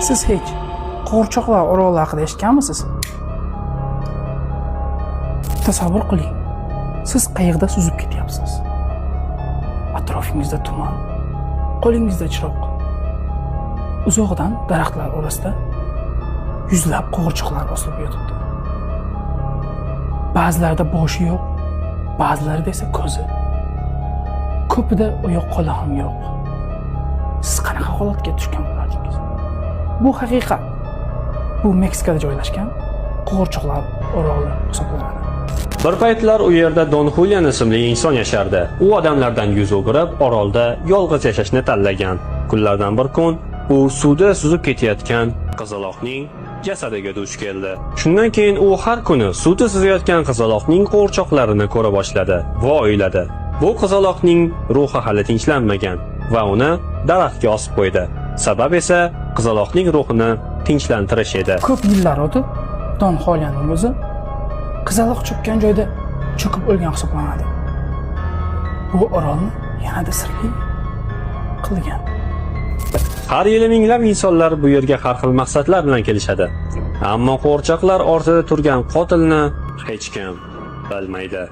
Siz hech qo'g'irchoqlar oroli haqida eshitganmisiz? Tasavvur qiling. Siz qayiqda suzib ketyapsiz. Atrofingizda tuman, qo'lingizda chiroq. Uzoqdan daraxtlar orasida yuzlab qo'g'irchoqlar osilib yotibdi. Ba'zilarida boshi yo'q, ba'zilarida esa ko'zi. Ko'pida oyoq qo'li ham yo'q. Siz qanaqa holatga tushgan bo'lardingiz? Bu haqiqat. Bu Meksikada joylashgan qo'g'irchoqlar oroli hisoblanadi. Bir paytlar u yerda Don Julian ismli inson yashardi. U odamlardan yuz o'girib, orolda yolg'iz yashashni tanlagan. Kunlardan bir kun u suvda suzib ketayotgan qizaloqning jasadiga duch keldi. Shundan keyin u har kuni suvda suzayotgan qizaloqning qo'g'irchoqlarini ko'ra boshladi va o'yladi: bu qizaloqning ruhi hali tinchlanmagan, va uni daraxtga osib qo'ydi. Sabab esa qizaloqning ruhini tinchlantirish edi. Ko'p yillar o'tib, Don Julianning o'zi qizaloq cho'kkan joyda cho'kib o'lgan hisoblanadi. Bu orolni yanada sirli qilgan. Har yili minglab insonlar bu yerga har xil maqsadlar bilan kelishadi. Ammo qo'g'irchoqlar ortida turgan qotilni hech kim bilmaydi.